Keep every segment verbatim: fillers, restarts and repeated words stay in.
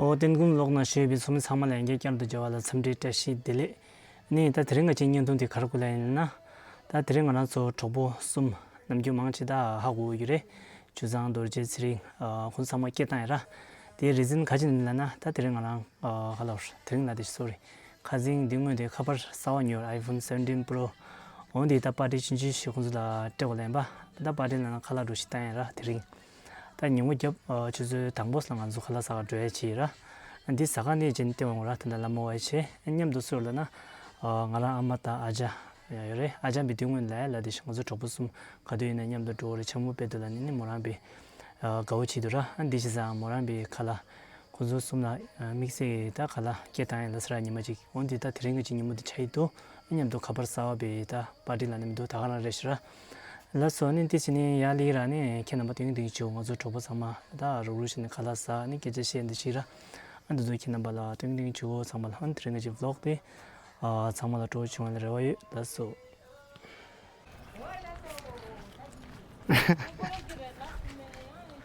ཨོ་ཏན་ཀུན་ལོག་ན་ཞུས་པའི་ཚོགས་མི་ཚང་མ་ལ་ཡང་བསྐྱར་བསྐྱར་དུ་མཇལ་བ་ལ་འཚམས་འདྲི་བཀྲ་ཤིས་བདེ་ལེགས། ནི་ད་དེ་རིང་ང་ཅིག་བརྙན་ཐུང་དེ་ག་རེ་བསྐུར་ལ་ཡིན་ན། ད་དེ་རིང་ང་རང་ཚོ་གྲོགས་པོ་གསུམ་ནམ་རྒྱུན་མང་ཆེ་ད་ཧ་གོ་གི་རེད། ཆུ་བཟང་རྡོ་རྗེ་ཚེ་རིང་ཁོང་ཚང་མ་སྐད་བཏང་ཡིན་ར། དེའི་རི་ཛིན་ག་ཅི་ཡིན་ལ་ན་ད་དེ་རིང་ང་རང་ཧ་ལ་བར་དེ་རིང་ལ་དེ་སོ་རི། ཁ་སང་འདི་སྔོན་དེ་ཁ་པར་གསར་བ་ཉོས་iPhone seventeen Pro། འོན་ཏེ་ད་པར་ཊི་ཆུང་ཆུང་ཞིག་ཁོང་ཚོ་ལ་སྤྲད་དགོས་ལན་པ། ད་པར་ཊི་ལ་ན་ཁ་ལག་འགྲོ་ཞིག་བཏང་ཡིན་ར་དེ་རིང་། ད་ཉིན་མོ་རྒྱབ་ཆུ་ཚོད་དང་པོ་ལ་ང་ཚོ་ཁ་ལག་ཟ་ག་འགྲོ་ཡ་ཆེ་ཡིན་ར། འདི་ཟ་ཁང་ནས་ཅན་ཏེ་འོང་ར་ད་ད་ལ་མོ་བའི་ཆེ་མཉམ་དུ་སོར་ལ་ན། ང་རང་ཨ་མ་དང་ཨ་ཅག་ཡོད་རེད། ཨ་ཅག་བི་དུས་སྔོན་ལ་ལ་དེ་ང་ཚོ་གྲོགས་པོ་གསུམ་ག་དུས་ཡིན་ན་མཉམ་དུ་འགྲོ་རེད། ཆང་མུ་དཔེ་དུ་ལ་ནི་ནི་མོ་རང་བི་དགའ་བོ་བྱེད་དུ་ར། འདི་ཞིག་ཟ་མོ་རང་བི་ཁ་ལག་ཁོ་ཚོ་གསུམ་ལ་དམིགས་བསལ་གྱི་ད་ག་ལ་སྐད་བཏང་ཡིན་ལ་ས་ར་ཉི་མ་གཅིག་འོན་ཏེ་ད་དེ་རིང་གི་གཅིག་ཉིན་མོ་དེ་ཆ་ཡི་འདུག་མཉམ་དུ་ཁ་པར་གསར་བ་བི་ད་པར་ཊི་ལ་ནི་མི་འདུག་ད་ག་རང་རེད་ཤི་ར། ལ་སོ་ནི་ཏི་སི་ནི་ཡ་ལི་ར་ནི་ཁྱེད་རྣམ་པ་སྟོན་གྱི་ཆུ་ང་ཚོ་གྲོགས་པོ་ཚང་མ་ད་རུག་རུག་ཤི་ནི་ཁ་ལག་ཟ་ནི་སྐད་ཆ་བཤད་འདི་ཤི་ར། ཨ་འདི་ཚོ་ཁྱེད་རྣམ་པ་ལ་སྟོན་གྱི་ཆུ་ཚང་མ་ལ་ཨ་དེ་རིང་གི་གཅིག་vlog་དེ་ཚང་མ་ལ་སྤྲོ་བྱུང་བ་ལ་རེ་བ་ཡོད། ལ་སོ།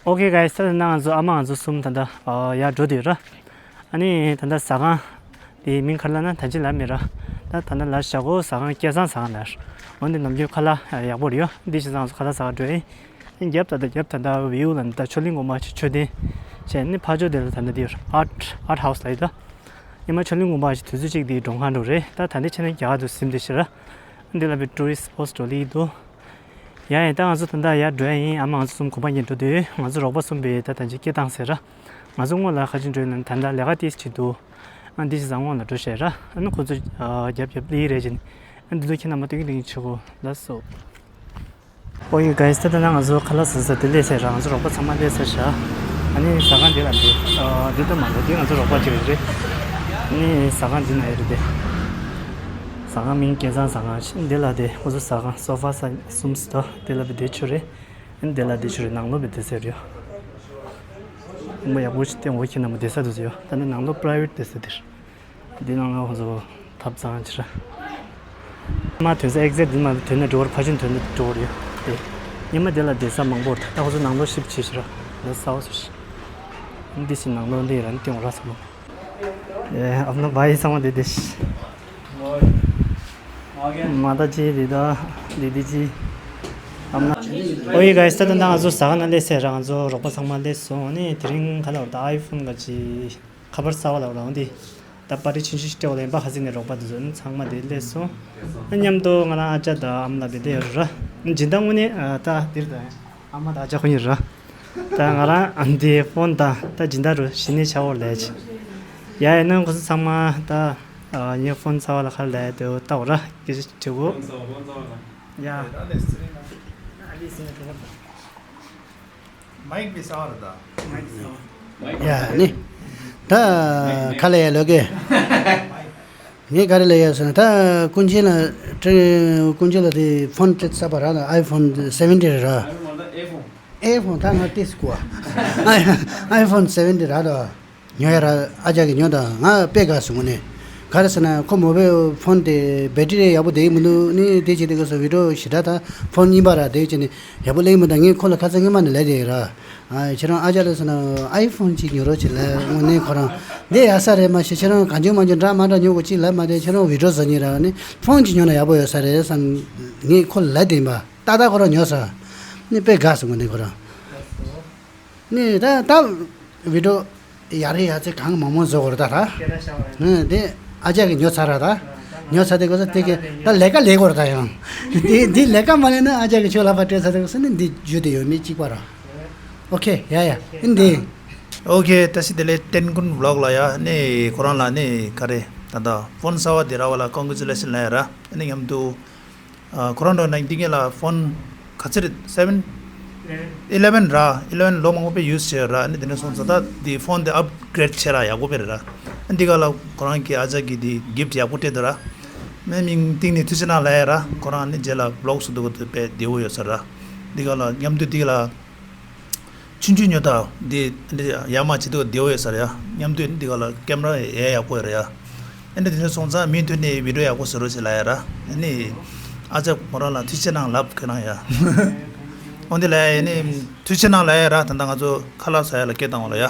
Okay guys, ད་ལྟ་ང་ཚོ་ཨ་མ་ང་ཚོ་གསུམ་ད་ལྟ་ཡར་འགྲོ་དུས་ར། ཨ་ནི་ད་ལྟ་ཟ་ཁང་དེའི་མིང་ག་རེ་ལབ་ན་ད་ཅི་ལབ་མེད་ར། ད་ད་ལྟ་ལ་ཞྭ་གོ་ཟ་ཁང་སྐལ་བཟང་ཟ་ཁང་ལ། འོན་ཏེ་ནམ་རྒྱུན་ཁ་ལག་ཡག་པོ་རེད་ཡོ། འདི་ཞིག་ང་ཚོ་ཁ་ལག་ཟ་ག་འགྲོ་ཡིན། རྒྱབ་ད་ལྟ་རྒྱབ་ད་ལྟ་view་ལ་ད་ཆོས་གླིང་དགོན་པ་ཆོས་ཆོས་སྡེ་བྱས་ནི་ཕ་ཇོ་དེ་ལ་ད་ལྟ་འདིར་art art house་ལ་ཡོད་ད། ཉི་མ་ཆོས་གླིང་དགོན་པ་ཞིག་དུས་ཚོད་གཅིག་དེའི་མགྲོན་ཁང་འགྲོ་རེད། ད་ད་འདི་ཆ་ནས་རྒྱ་གར་དུ་ཟིན་དེ་ཤི་ར། འདི་ལ་བི་tourist spot་འགྲོ་ལི་འདུག་ཡ་ཡ་ད་ང་ཚོ་ད་ལྟ་ཡར་འགྲོ་ཡ་ཡིན། ཨ་མ་ང་ཚོ་གསུམ་གོམ་པ་ཉན་འགྲོ་དུས་ང་ཚོ་རོགས་པ་གསུམ་པས་ད་ད་ཅི་སྐད་བཏང་ཟེར་ར། ང་ཚོ་སྔོན་ལ་ཁ་ཆེ་འགྲོ་ཡིན་ད་ལྟ་ལས་ཀ་ཏིས་ཅི་འདུག་ཨ་འདི་ཞིག་བཟང་བོ་ལ་འགྲོ་བཤད་ར། ཨ་ནི་ཁོ་ཚོ་རྒྱབ་རྒྱབ་ལི་རེད་ཅིན། ཨ་འདི་ཚོ་ཁྱེད་རྣམ་པ་སྟོན་གྱི་ཆུ་གོ་ལ་སོ། Okay guys, ད་ལྟ་ང་ཚོ་ཁ་ལག་ཟ་ས་དེ་སླེབས་ཚར་ར། ང་ཚོ་རོགས་པ་ཚང་མ་སླེབས་ཚར་ཤག་ཨ་ནི་ཟ་ཁང་འདི་ལ་འདི་འདི་ད་མ་འདི་འདི་ང་ཚོ་རོགས་པ་ཅིག་རེད། ཨ་ནི་ཟ་ཁང་འདི་ན་ཡོད་རེད་དེ། ཟ་ཁང་མིང་སྐལ་བཟང་ཟ་ཁང་ཞིག་འདི་ལ་དེ་ཁོ་ཚོ་ཟ་ཁང་sofa set་གསུམ་སྟོ་འདི་ལ་བི་དེ་ཆུ་རེད། ཨ་ནི་འདི་ལ་བི་དེ་ཆུ་རེད། ནང་ལོགས་བི་དེ་ཟེར་ཡོད། ཁོང་པ་ཡག་པོ་ཞིག་སྟེང་འོག་ཁྱེད་རྣམས་བསྡད་ས་དུ་ཡོད། ད་ནི་ནང་ལོགས་private་བསྡད་ས་དེར། འདི་ནང་ལོགས་ཁོང་ཚོ་ཐབ་ཚང་ཕྱིར། མ་ཐོན་ས་exit་འདི་མ་ཐོན་ན་འགྲོ་བར་ཕ་ཆུན་ཐོན་ན་འགྲོ་བར་ཡོད་དེ། ཉི་མ་འདི་ལ་བསྡད་ས་མང་པོ་ད་ཁོང་ཚོ་ནང་ལོགས་shift་བྱེད་ཕྱིར་ལ་ས་འོག་སུ་ཤི། འདི་ཕྱི་ནང་ལོགས་འདི་ར་འདི་སྟེང་འོག་ར་ཚང་མ། ཨེ་ཨབ་ན་བའི་ཚང་མ་འདི་འདི་ཤི། མ་ད་ཅི་འདི་ད་འདི་འདི་ཅི། ཨབ་ན། Okay guys, ད་ད་ང་ཚོ་ཟ་ཁང་ནང་སླེབས་ཚར་ར། ང་ཚོ་རོགས་པ་ཚང་མ་སླེབས་སོང་། ཨ་ནི་དེ་རིང་ཁ་ལག་ད་iPhone་ག་ཅི། ཁ་པར་གསར་བ་ལ་རང་དེ། ད་པར་ཊི་ཆུང་ཆུང་ཞིག་སྤྲད་པ་ལ་ཡིན་པ། ཧ་ཟི་ནས་རོགས་པ་དེ་ཚོ་ནི་ཚང་མ་དེ་སླེབས་སོང་། མཉམ་དུ་ང་རང་ཨ་ཅག་དང་ཨ་མ་ལགས་དེ་སླེབས་ཡོད་ར། སྦྱིན་བདག་དངོས་གནས་ད་འདིར་ད་ཨ་མ་དང་ཨ་ཅག་ཁོ་གཉིས་ར། ད་ང་རང་ཨ་འདི་ཕོན་དང་ད་སྦྱིན་བདག་རུ་གཞི་ནས་ཆ་བོར་ལས་ཆེ། ཡ་ཡ་ནང་ཁོ་ཚོ་ཚང་མ་ད་ངའི་ཕོན་ཚ་བ་ལ་ཁ་ལས་དེ་ལྟ་བ་ར་སྐད་ཆ་དྲི་གོ། ཡ། མའིག་དེ་གསར་བ་རེད་ད། ཡ་ནི། ད་ག་ལ་ཡ་ལོ་གེ། ངས་ག་རེ་ལ་ཡ་ཟེར་ན་ད་ཀུན་མཁྱེན་ལ་ཀུན་མཁྱེན་ལ་དེ་ཕོན་སྤྲད་ཚར་བ་ར། ད་iPhone seventeen་རེད་ར། iPhone་ད་ང་ཏིས་གོ iPhone seventeen་ར་ད། ཉོ་ཡ་ར་ཨ་ཅག་གིས་ཉོ་དང་། ང་དཔེ་དགའ་སོང་ནས། ག་རེ་ཟེར་ན་ཁོ་མོ་བའི་ཕོན་དེ་battery་ཡག་པོ་དེ་མི་འདུག་ནི་དེ་བྱེད་དེ་ག་སོ་video་ཞེ་དྲག་ད་ཕོན་གཉིས་པ་ར་དེ་བྱེད་ནས་ཡག་པོ་ལེགས་མི་འདུག་ངས་ཁོ་ལ་ཁ་ཚ་ངེས་མ་ནས་ལབ་དེ་ར། ཨ་ཁྱེད་རང་ཨ་ཅག་ལ་ཟེར་ན་iPhone་གཅིག་ཉོ་རོགས་བྱེད་ལབ་དངོས་གནས་ཁོ་རང་འདི་ཡག་ས་རེད་མ་ཤེས། ཁྱེད་རང་གང་བྱུང་མང་བྱུང་འདྲ་མ་འདྲ་ཉོ་དགོས་གཅིག་ལབ་མ་དེ་ཁྱེད་རང་video་བཟོ་ཉེ་ར་ནི་ཕོན་གཅིག་ཉོ་ན་ཡག་པོ་ཡོད་ས་རེད་བསམ་ངས་ཁོ་ལ་ལབ་དེ་ཡིན་པ། ཏག་ཏག་ཁོ་རང་ཉོ་ས་ནི་དཔེ་དགའ་སོང་དངོས་གནས་ཁོ་རང་། ནི་ད་ད་video་ཡག་རེ་ཡག་ཚད་གང་མང་མང་བཟོ་དགོས་རེད་ད་ར། ཧུང་དེ་ཨ་ཅག་གིས་ཉོ་ཚར་ར་ད། ཉོ་ཚར་དེ་གོ་ས་དེ་གི་ད་ལས་ཀ་ལས་དགོས་རེད་ད་ཡང་། དེ་དེ་ལས་ཀ་མ་ལས་ན་ཨ་ཅག་གིས་ཁྱོད་ལ་ཕར་སྤྲད་ཚར་དེ་གོ་ས་ནི་འདི་རྒྱུ་དེ་ཡོད་མེད་གཅིག་པ་ར། Okay་ཡ་ཡ་ཨིན་དེ། Okay་བཀྲ་ཤིས་བདེ་ལེགས་ཏན་ཀུན་vlog་ལ་ཡ་ནི་ཁོ་རང་ལ་ནི་ག་རེ་ད་ད་ཕོན་གསར་བ་དེ་ར་བ་ལ་congratulation་ལ་ཡ་ར་ནི་མཉམ་དུ། ཁོ་རང་འགྲོ་ན་འདི་ག་ལ་ཕོན་ག་ཚོད་རེད། seven eleven་ར། eleven་ལོ་མང་པོ་པའི་use་བྱས་ར། ཨ་ནི་དེ་ནས་སོང་ཙང་ད་དེ་ཕོན་དེ་upgrade་བྱས་ར་ཡག་པོ་པའི་རེད་ར། ཨ་འདི་ག་ལ་ཁོ་རང་གི་ཨ་ཅག་གིས་དེ་gift་ཡག་པོ་སྤྲད་འདུག་ར། མེ་མིང་སྟེང་ནས་ཐུགས་རྗེ་གནང་ལབ་ཡ་ར། ཁོ་རང་ནི་རྗེས་ལ་vlog་བཟོ་འདུག་ག་དེ་དཔེ་བདེ་བོ་ཡོད་ས་ར། འདི་ག་ལ་མཉམ་དུ་འདི་ག་ལ། ཆུང་ཆུང་ཉོ་ད་འདི་འདི་ཡ་མ་བྱེད་དུས་བདེ་བོ་ཡོད་ས་རེད་ཡ། མཉམ་དུ་འདི་ག་ལ་camera་ཡ་ཡག་པོ་ཡོད་རེད་ཡ། ཨ་འདི་དེ་འདྲ་སོང་ཙང་མི་མཐུད་ནས་video་ཡག་པོ་བཟོ་རོགས་བྱེད་ལ་ཡ་ར། ཨ་ནི་ཨ་ཅག་མོ་རང་ལ་ཐུགས་རྗེ་གནང་ལབ་ཁྱེད་རང་ཡ། འོ་འདི་ལ་ཡ་ནི་ཐུགས་རྗེ་གནང་ལ་ཡ་ར། ད་ལྟ་ང་ཚོ་ཁ་ལག་ཟ་ཡ་ལ་སྐད་བཏང་བ་ལ་ཡ།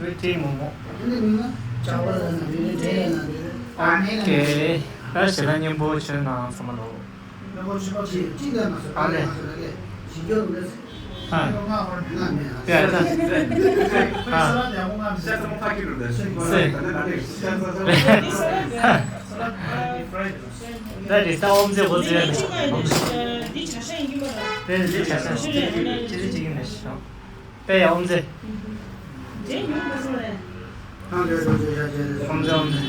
བོད་ཏྲིག་མོག་མོག་ཨོ་ཀེ། ད་ཞེ་དྲག་སྙན་པོ་བྱོས་གནང་ཚང་མ་ལོ། ཨ་ལེ། ཨ། ཡ་ད། ཨ། སེ། ད་དེ་ད་ཨོམ་ཟེ་བོ་ཟེ་ཡ་ནི། དེ་ནི་དེ་བྱ་ས་ཅི་ཟེ་ཅི་ཡིན་ནི་ཤོག་དཔེ་ཡ་ཨོམ་ཟེ། ཨོམ་ཟེ་ཨོམ་ཟེ།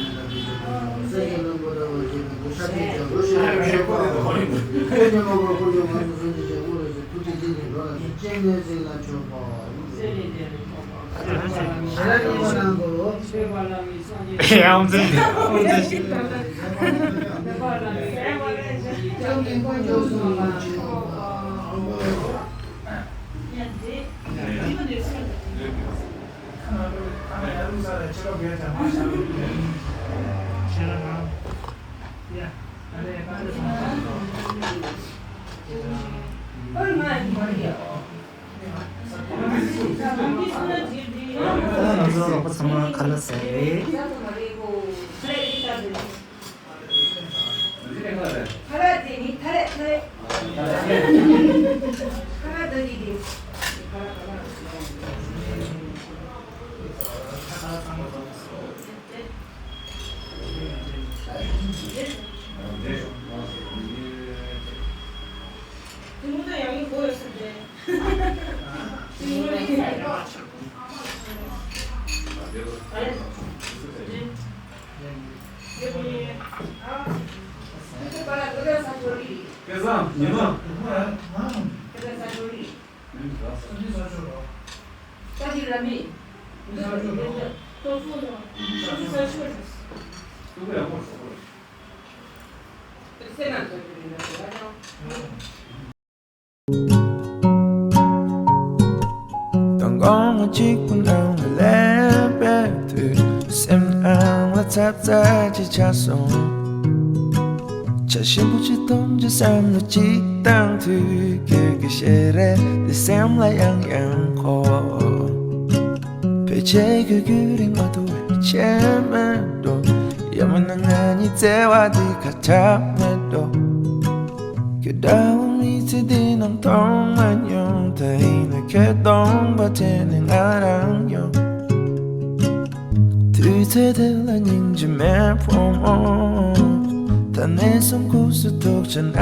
ཡ་ཨོམ་ཟེ་ཨོམ་ཟེ། ད་ང་ཚོ་རོགས་པ་ཚང་མ་ཁ་ལག་ཟས་རེད། མདང་དགོང་མོ་གཅིག་པུ་ནང་ལ་སླེབས་པའི་དུས། སེམས་ནང་ལ་ཚ་ཚ་ཅིག་ཆགས་སོང་། བྱ་ཞིམ་པོ་ཅིག་འཐུང་རྒྱུ་བསམ་བློ་གཅིག་བཏང་དུས། ཁྱོད་ཀྱི་ཞལ་རས་འདི་སེམས་ལ་ཡང་ཡང་འཁོར། ཕལ་ཆེར་ཁྱོད་རྒྱུན་རིང་མ་ཐུབ་པའི་ཆད་མེད་འགྲོ། ཡང་མིན་ན་ང་གཉིས་བརྩེ་བ་འདི་ཁ་གྲག་མེད་འགྲོ། ཁྱོད་འདྲ་བོ་མི་ཚེ་འདི་ནང་མཐོང་མ་མྱོང་། ད་ཡིན་ན་ཁྱོད་གདོང་པ་དྲན་ནས་ང་རང་ཡོང་། དུས་ཚོད་དེ་ལ་སྙིང་རྗེ་མེད་བུ་མོ། ད་ནས་བཟུང་ཁུག་སུ་ཐུག་ཆ་ན།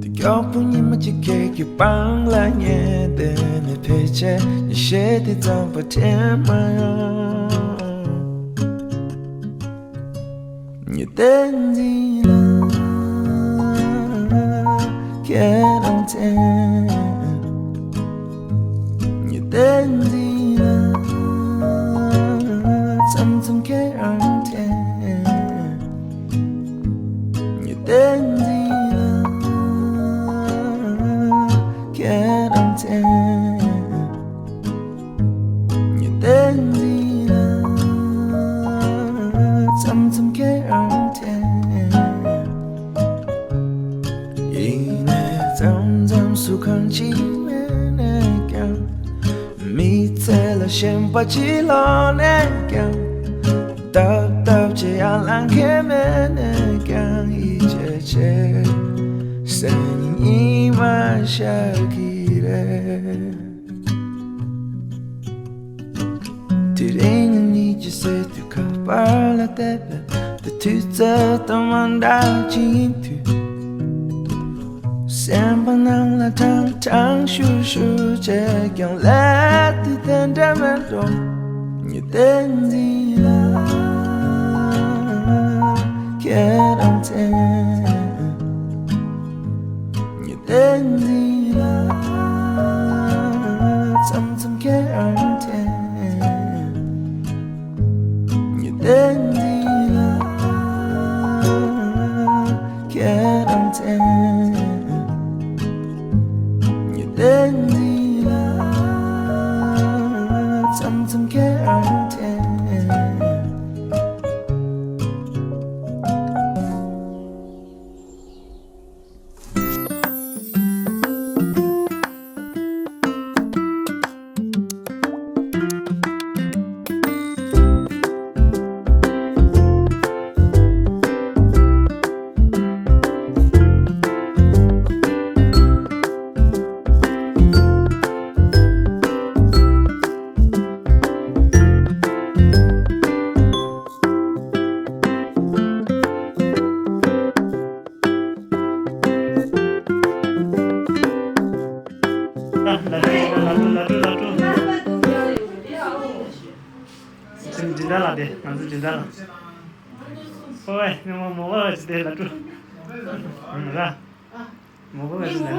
དེ་མགྱོགས་པོ་ཉི་མ་གཅིག་ཁྱེད་ཀྱི་པང་ལ་ཉལ་བསྡད་ནས། ཕལ་ཆེར་ཉི་ཤེལ་དེ་རྩམ་པ་དྲན་མ་ཡོང་། ཉི་ཟླའི་མདུན་ལ་ཁྱེད་རང་དྲན། ཉི་ཟླའི་མདུན་ལ་མཚམས་མཚམས་ཁྱེད་རང་དྲན། ཉི་ཟླའི་མདུན་ལ་ཁྱེད་རང་དྲན། ཉི་ཟླའི་མདུན་ལ་མཚམས་མཚམས་ཁྱེད་རང་དྲན། ཡིན་ནའི་མཚམས་མཚམས་སུ་གང་ཅི་མེད་ནས་ཀྱང་། མི་ཚེ་ལ་ཞེན་པ་ཅི་ལོག་ནས་ཀྱང་། སྟབས་སྟབས་ཅི་ཡང་ལང་མཁན་མེད་ནས་ཀྱང་། ཡིད་ཆེས་བྱེད་སེམས་ཉིད་ཉི་མ་ཤར་གྱི་རེད། དེ་རིང་ཉིད་ཀྱི་སྲིད་དུ་ཁ་པར་ལ་བལྟས་པས། དེ་དུས་ཚོད་དང་མ་འདྲ་ཅིག་ཡིན་དུས། སེམས་པ་ནང་ལ་ཀྲང་ཀྲང་ཤུར་ཤུར་བྱས་ཀྱང་། ལས་དུས་དེ་འདྲ་མེད་འགྲོ། ཉི་ཟླའི་མདུན་ལ་ཁྱེད་རང་དྲན། ཉི་ཟླའི་མདུན་ལ་མཚམས་མཚམས་ཁྱེད་རང་དྲན། ཉི་ཟླའི་མདུན་ལ་ཁྱེད་རང་དྲན། ཉི་ཟླའི་མདུན་ལ་མཚམས་མཚམས་ཁྱེད་རང་དྲན། ལ་ལ་ལ་ལ་ལ་ལ་ལ་ལ། ཅིམ་སྦྱིན་བདག་ལགས་དེ་ང་ཚོ་སྦྱིན་བདག་ལགས། ཨོ་ཝེ་ནི་མོ་མོ་བ་ཅི་དེ་ལ་ཀྲུ། ཨ་མ་ར། མོ་བ་ཅི་དེ།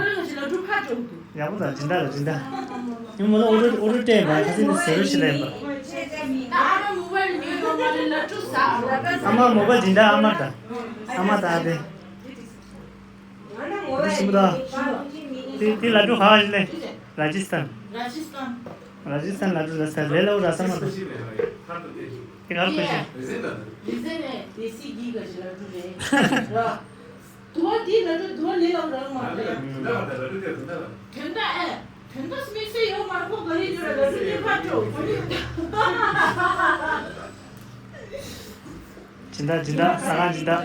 ཡག་པོ་དང་སྦྱིན་བདག་ལ་སྦྱིན་བདག་ནི་མོ་ལ་ཨོ་རུ་ཨོ་རུ་སྤྲད་པ་ཁ་སེ་ནི་ཟེར་རུ་ཞིག་ལེན་པ། ཨ་མ་མོ་བ་སྦྱིན་བདག་ཨ་མ་དང་། ཨ་མ་དང་ཨ་དེ། ཨོ་རུ་ཞིམ་པོ་དང་། དེ་དེ་ལ་ཀྲུ་ཧ་ཞིག་ལེན། ར་ཇི་སྟན། ར་ཇི་སྟན། ར་ཇི་སི་ཐན་ལ་འགྲོ་ལ་ས་རེ་ལ་འུ་ར་ས་མ་ད། དེ་གར་ཁོ་ཤི། ལི་ཛེ་ནེ་དེ་སི་གི་ག་ཞིག་ལ་འགྲོ་རེད། ར། དུ་བ་དེ་ལ་འགྲོ་དུ་བ་ལི་ལ་འུ་ར་མ་རེད། དོན་དག་ཨེ། དོན་དག་དམིགས་བསལ་ཡོད་མ་རེད། ཁོ་ག་རེ་འགྲོ་ར་འགྲོ་དེ་ཕ་ཅོ་ག་རེ། སྦྱིན་བདག་སྦྱིན་བདག་ས་ཁང་སྦྱིན་བདག་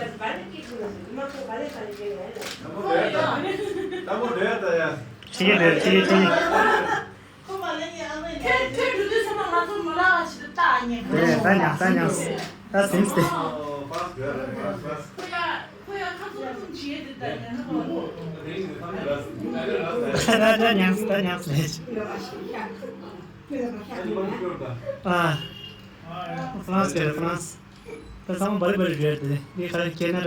ཁྱི་གེ་རེད། ཁྱི་གེ་ཁྱི་གེ། ད་ཉག་ད་ཉག་ད་སིམ་སྟེ། ད་ད་ཉག་ད་ཉག་ལས། ཨ། ཧྥ་རན་སི་ཀྱི་ཧྥ་རན་སི། ད་ཚང་མ་བར་བར་རེད་དེ། འདི་ཁ་ཁེ་ན་ཌ།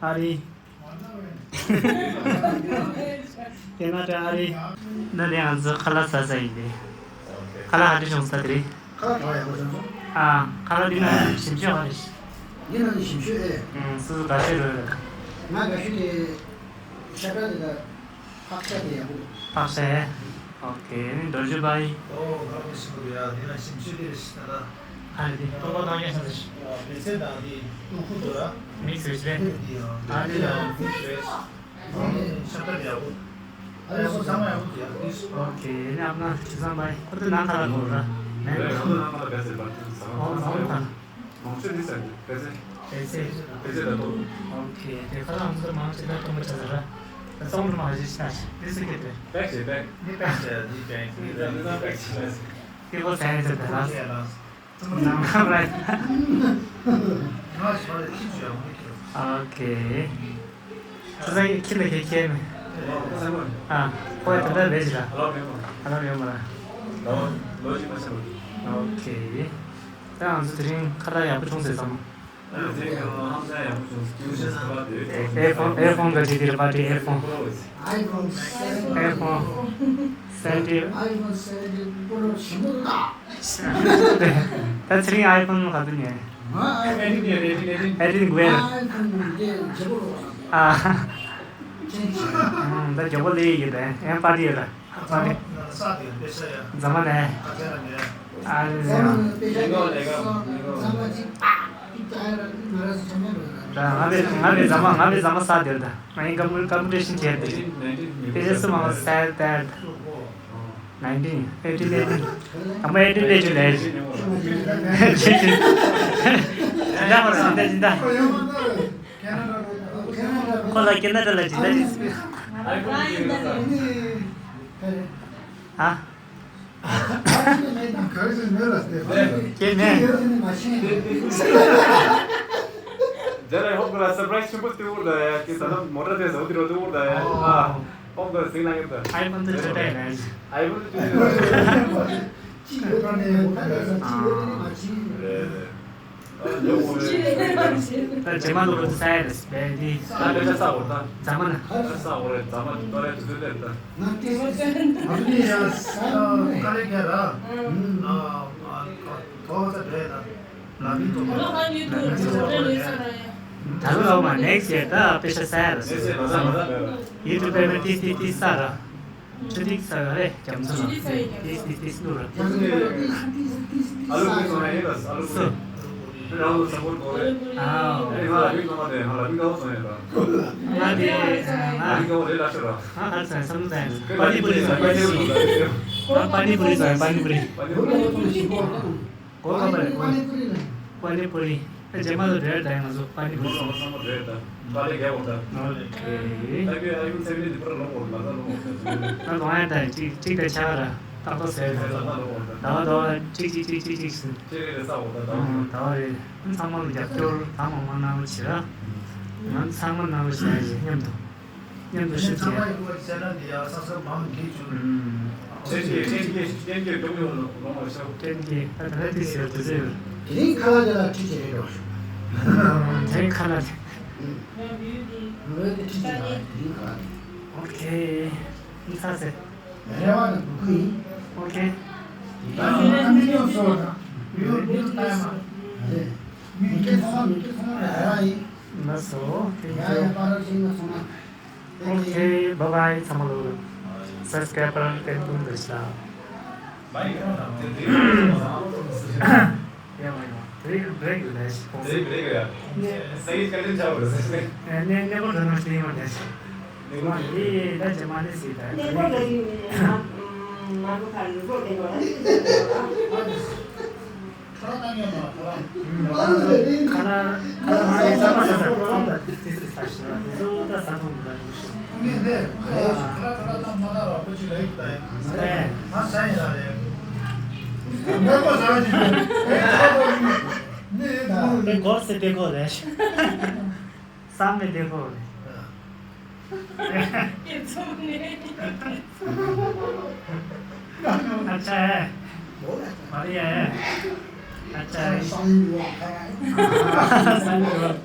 ཨ་རི། ཁེ་ན་ཌ་ཨ་རི། ད་དེ་ང་ཚོ་ཁ་ལག་ཟ་ས་ཡིན་ཏེ། ཁ་ལག་ཧ་ཅང་བྱུང་ས་དེ་རེད། ཁ་ལག་ག་ཡག་པོ་བྱུང་སོང་། ཨ། ཁ་ལག་འདི་ན་ཞིམ་ཤོས་ཧ་རེད། འདི་ན་ནི་ཞིམ་ཤོས་ཨེ། ཨང་། སུ་སུ་དགའ་ཤོས་རོལ་ལ། ང་དགའ་ཤོས་དེ་ཤ་ཁྲག་དེ་དང་ཕག་ཤ་དེ་ཡག་པོ་འདུག་ཕག་ཤ་ཨེ། ཨོ་ཁེ། རྡོ་རྗེ་བའི། ཨོ་ང་རང་ཞིམ་པོ་ཡ། འདི་ན་ཞིམ་ཤོས་དེ་རེད་ཤི་ད་ད། ཧ་རེད་དེ། ཏོག་ཏོག་ཏོག་ཡ་ཤ་ཟ་ཤི། མི་ཚེ་དང་དེ་ཏུ་ཁུ་དུ་ར། མིག་སུ་ཤི་རེད། ཨ་དེ་ཡང་མིག་སུ་རེད། ཨོ་ནི་ཤ་ཁྲག་དེ་ཡག་པོ། ཨ་ཡག་པོ་ཚང་མ་ཡག་པོ་འདུག་ཡ། ཨོ་ཁེ། ནི་ཨ་མ་ན་ཁྲི་ཚང་པའི་ཁོ་ཚོ་ནང་ཁ་ལ་ལོ་ར། མེད་རེད། ཁོ་ཚོ་ནང་ཁ་ལ་ག་ཚད་པར་ཚང་མ་ཨོ་ཚང་མ་ཡག་པོ། མང་ཆེ་འདི་ཟེར་འདི་པེ་ཙེ། པེ་ཙེ། པེ་ཙེ་ད་ཏོ། ཨོ་ཁེ། དེ་ཁ་ལག་ཚོ་མང་ཆེ་ད་སྟོང་པ་ཆ་ཚ་ར། ད་སྟོང་རུ་མ་ཞིག་ཤ་ཤ་འདི་ཟེར་གི་དེ། པེག་ཞེ་པེག་འདི་པེག་ཞེ་འདི་པེག་ཞེ། འདི་ད་འདི་ད་པེག་ཞེ་པེག་ཞེ། དེ་ཁོ་ཟེར་ཡིན་ཟེར་དེ་ལ། ནང་ཁ་ར། ང་ཞོར་ལ་ཁྱི་ཆུ་ཡང་མི་ཁྱེར། ཨོ་ཁེ། ཁྱེད་ཚང་གི་ཁྱི་ལ་ཁྱེད་ཁྱེད་མེད། ཨ། ཁོ་ཡ་ད་ལྟ་རེད་ཅི་ལ། ཨ་ལ་ཡོད་མ་ར། ལོ་ལོ་ཅི་མ་ཤེས་མ། ཨོ་ཁེ། ད་ང་ཚོ་དེ་རིང་ཁ་ལག་ཡག་པོ་བྱུང་ཟེར་སམ། ཨེ་ཧྥོན་ཨེ་ཧྥོན་ག་ཅི་དེ་རེད་པ་དེ། ཨེ་ཧྥོན་ཨེ་ཧྥོན་སེ་བེན་ཊིན། ཨེ་ཧྥོན་སེ་བེན་ཊིན། ད་ཚེ་རིང་ཨེ་ཧྥོན་ག་དུ་ཉན། ང་ཨེ་ཧྥོན་ཨེ་ཊིན་ཉན། ཨེ་ཧྥོན་ཨེ་ཧྥོན་ཨེ་ཧྥོན་ཨེ་ཧྥོན་ཨེ་ཧྥོན་ཨེ་ཧྥོན། ཨ། ད་མགྱོགས་པོ་ལས་ཡོད་དེ། ཨེ་པར་ཊི་ཡོད་ད། པར་ཊི། རྫ་མ་ནས། ཨ་ལས། ད་ང་བས་ང་བས་རྫ་མ་ང་བས་རྫ་མ་ས་དེར་ད། ང་ཡིན་ཀམ་ཀམ་པུ་ཊི་ཤན་བྱས་ཏེ། དེ་རྗེས་སུ་མ་ས་དེར། ནའིན་ཊིན། ཨེ་ཊིན། ཨེ་ཊིན། ཨ་མ་ཨེ་ཊིན་ལས་ཅི་ལས་ཅི། ཡ་མ་ར་འདི་འདི། ཁོ་ལ་ཁེ་ན་ཌ་ལ་ཇི་ལྟར་ཡིན། ཨ། ཁྱེད་ནས། དེ་ལ་ཧོབ་ལ་སར་པ་རའི་སི་ཆེན་པོ་སྟེར་འོར་ད་ཡ། ཁྱེད་ད་ལམ་མོ་ཊ་དེ་ཟ་འོ་དེ་རོ་སྟེར་འོར་ད་ཡ། ཨ། ཧོབ་ལ་ཟིང་ལ་ཡོད་ད། ཨའི་ཕོན་དེ་ཅི་འདྲ་ཡིན་ན། ཨའི་ཕོན་དེ་ཅི་འདྲ་ཡིན་ན། ཅི་ཡོད་པ་ནས་ད་ལ་ཟ་ཅི་ཡོད་ནས་མ་ཅི། རེད་རེད། ད་རྗེས་མ་ལོ་རུ་ས་ཡ་རེད་སྦས་འདི། ད་ལོ་ཆ་ས་འོ་ད། རྫ་མ་ན། ཆ་ས་འོ་རེད། རྫ་མ་ཏོ་རེད་དུ་དུ་རེད་ད། ང་ཏེ་ང་ཏེ་ཡ་ས་ཀ་ལེ་ག་ར། ཨ་ཨ་ཐོ་ས་རེད་ད། ལ་མི་ཏོ་ད་ལོ་ལོ་མ་ནེག་སི་ཡར་ད་པེ་ཤ་ས་ཡ་རེད། ཡིད་དུ་པེ་མེ་ཏི་ཏི་ཏི་ས་ར། ཆུ་ཐིགས་ས་རེད། རྒྱ་མཚོ་ལ་ཏིས་ཏིས་ཏིས་ཏིས་ལུ་ར། ཨ་ལུ་གི་སོང་ཡ་ཡིན་ལ་ཨ་ལུ་སུ། རང་ལ་ས་བོར་གོ་རེད། ཨའོ། ཨེ་ང་ལ་མི་གང་མ་དེ་ང་ལ་མི་གང་སོང་ཡ་ད། ང་དེ་ང་ལ་མི་གང་རེད་ལ་ཤོད་ར། ང་ཧར་སོང་ཡ་བསམ་བློ་བཏང་ཡ། པ་ནི་པུ་རི་སོང་ཡ། པ་ནི་པུ་རི། ང་པ་ནི་པུ་རི་སོང་ཡ། པ་ནི་པུ་རི། པ་ནི་པུ་རི། གོ་ཁ་པ་རེད། པ་ནི་པུ་རི་ལ། པ་ནི་པུ་རི། ཨ་རྗེས་མ་ལ་འབྲེལ་ད་ང་ཚོ་པ་ནི་པུ་རི། ང་ཚོ་ཚང་མ་འབྲེལ་ད། པ་ལེ་རྒྱལ་བ་ད། ཨོ་ཁེ། ཨ་ཁེ་ཨ་ཁེ་ཚེ་མི་འདི་པུ་ར་ལོ་གོ་ང་ཚོ་ལོ་གོ། ད་ལོང་ཡ་ད་གཅིག་གཅིག་ད་ཆ་ར་ཏག་ཏག་ཟེར་ད། ད་ལོ་གོ་ད། ད་བ་ད་བ་གཅིག་གཅིག་གཅིག་གཅིག་གཅིག་ཟེར། ཁྱེད་རེ་རེ་ས་འོ་ད་ད། ཨོ་ད་བ་རེད། ཚང་མ་ལ་རྒྱབ་སྐྱོར་ད་མང་མང་གནང་རོགས་བྱེད་ར། ང་ཚང་མ་གནང་རོགས་བྱེད་ཡ་མཉམ་དུ། མཉམ་དུ་ཤུགས་ཚང་མ་ཡི་སྐོར་གྱི་བཤད་ན་འདི་ཡང་ས་ས་མང་གི་བྱུང་། ཨུམ། ལྷན་རྒྱས་ལྷན་རྒྱས་ལྷན་རྒྱས་འགྲོ་མི་ཡོང་ལོ་ལོང་བ་ཤོག་ལྷན་རྒྱས་ད་ད་ལྟ་དེ་ཟེར་དུ་ཟེར། དེ་རིང་ཁ་ལག་དེ་ལ་ཁྲིད་ཀྱི་རེད་འགྲོ། དེ་རིང་ཁ་ལག་དེ། ཨུམ། ངོས་དེ་ཁྲིད་ཀྱི་རེད་དེ་རིང་ཁ་ལག་དེ། ཨོ་ཁེ། ཨུམ་ཚ་ཟེར། རེ་བ་དང་སྒུག་གི་ཡིན། ཨོ་ཁེ། ད་ང་མི་ཉོ་སོ་ན་ཡོད་མི་ལྟ་མ་རེད། མི་སྐད་ཚོང་མི་སྐད་ཚོང་རེ་བ་ཡིན། ལགས་སོ། ཡ་ཡ་པ་ར་ཤིང་ལ་སོང་ན། ཨོ་ཁེ། བཱའི་བཱའི། ཚང་མ་ལོ། སབ་སི་ཀ་རའེ་བར་སྐད་སྟོན་དུ་ཤ། མ་ཡིན་ཁོང་དང་དེ་དེ་ཡོད་མ་ཡོད། བྲེག་བྲེག་ཡོད་ལས་ཁོང་དེ་བྲེག་ཡོད་ཡ། ས་ཡིག་སྐད་འཕྲིན་ཆགས་པ་རེད། ནས་ནས་ཁོང་དྲན་ནས་བལྟས་ཡོང་ལས། ནས་ཁོང་དེ་ད་ཅི་མ་ནས་སྲིད་ད། ནས་ཁོང་ལ་ཡིན་ནས་ང་ང་ཚོ་ཁ་ལུ་ཚོ་དེ་གོ་ལ། ཁ་ལ་ནང་ཡོད་མ་ཁ་ལ། ཁ་ལ་ཁ་ལ་མ་རེད་ཚང་མ་ས་ས་ཚང་མ་ད་དེ་དེ་ས་ཞིག་ལ་དེ་ཚོ་ད་ས་ཐོག་མི་ལ་ཡོད་ཤོག་ངས་འདི་ཁ་ལ་ཁ་ལ་ཁ་ལ་ཚང་མ་ན་ར་ཁོ་ཅི་ལ་ཡིག་ད་ཡིན། ཨེ། ང་ས་ཡིན་ལ་རེད། ངས་ཁོ་ས་ཅི་ལ་ཡིན། ཨེ་ཁ་ལ་ཁོ་ཡིན། ནི་ཡིན་ད། ཨེ་གོར་སེ་དེ་གོ་རེད། བསམ་མེད་བདེ་པོ་རེད། སྐྱེ་ཚོམ་ནས། ཨ་ཅག་ཨེ། མ་རེད་ཨེ། ཨ་ཅག་ཨེ། སང་ཉིན་ཡོང་ཁ། སང་ཉིན་ཡོང་།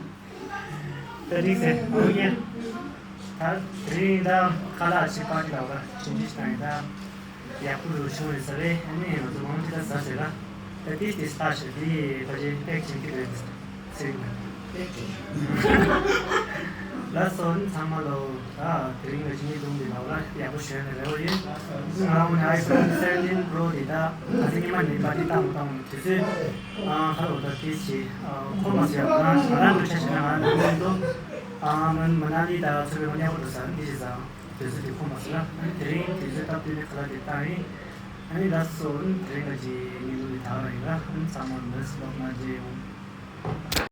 ད་རིག་ཟེར་འོ་ཡེ། ད་དེ་རིང་ད་ཁ་ལག་ཅིག་པར་ཏི་ལ་བ་ཕྱིན་ཅི་ཞིག་བཏང་ཡིན་ད། ཡག་པོ་རུ་བྱུང་རེད་ཟེར་བས། ཨ་ནི་ང་ཚོ་མང་ཆེ་ད་ཟ་ཟེར་ལ། ད་ཏིས་ཏིས་ལྟ་ཞེས་འདི་ཕ་ཆེ་པེག་བྱེད་ཀྱི་རེད་ཟེར་ན། ལགས་སོ། ཨ་ནི་ཚང་མ་ལོ། ད་དེ་རིང་ང་ཅི་ཉིད་དུང་འདི་ལ་ལ་ཡག་པོ་ཞོན་ནས་རེ་བ་ཡོད། ང་འོ་ན་ཨའི་ཕོན་སེ་བེན་ཊིན་པྲོ་འདི་ད་ང་ཚོ་ཉི་མ་ནས་པར་ཏི་བཏང་བཏང་དུས་ཚོད་ཁ་ལོ་ད་ཏིས་ཆེ་ཁོ་མ་སི་ཡག་ང་ང་རང་འདུག་ཆ་ཞིག་ན་ང་རང་འདུག་འདུག་མ་ན་ནི་ད་ཚོ་བའི་མ་ཉག་པོ་འདུག་ས་འདི་ཞིག་ཟ། དུས་ཚོད་དེ་ཁོ་མ་སོང་ན། ཨ་ནི་དེ་རིང་དུས་ཚོད་སྟབས་བསྟུན་ནས་ཁ་ལག་དེ་བཏང་ཡིན། ཨ་ནི་ལགས་སོ། ཨ་ནི་དེ་རིང་ག་ཅི་ཉིན་ལོ་དེ་ད་རང་ཡིན་ལ། ཨ་ནི་ཚང་མ་མོས་ལོག་ན་མཇལ་ཡོང་།